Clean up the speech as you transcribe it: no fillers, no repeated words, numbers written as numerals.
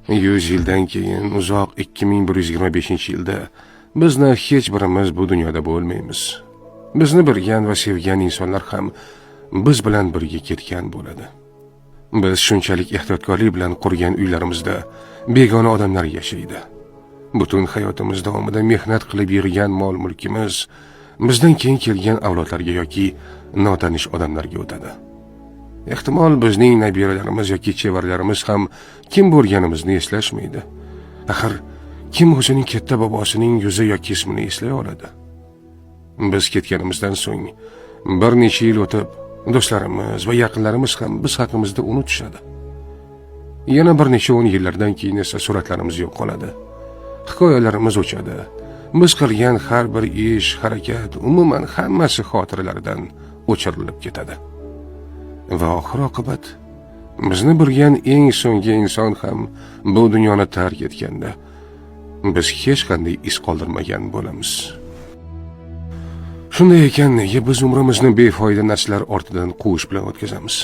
100 yildan keyin uzoq 2125-yilda bizni hech birimiz bu dunyoda bo'lmaymiz. Bizni bilgan va sevgan insonlar ham biz bilan birga ketgan bo'ladi. Biz shunchalik ehtiyotkorlik bilan qurgan uylarimizda begona odamlar yashaydi. Butun hayotimiz davomida mehnat qilib yig'gan mol-mulkimiz bizdan keyin kelgan avlodlarga yoki notanish odamlarga o'tadi. Ehtimol bizning nabiralarimiz yoki chevaralarimiz ham kim bo'lganimizni eslashmaydi. Axir kim o'zining katta bobosining yuzi yoki ismini eslay oladi? Biz ketganimizdan so'ng bir necha yil o'tib, do'stlarimiz va yaqinlarimiz ham biz haqimizda unutishadi. Yana bir necha o'n yillardan keyin esa suratlarimiz yo'qoladi. Hikoyalarimiz o'chadi. Biz qilgan har bir ish, harakat, umuman hammasi xotiralardan o'chirilib ketadi. Va oxir oqibat bizni bilgan eng so'nggi inson ham bu dunyoni tark etganda biz hech qanday iz qoldirmagan bo'lamiz. Shunday ekan, nega biz umrimizni befoyda narsalar ortidan quvish bilan o'tkazamiz?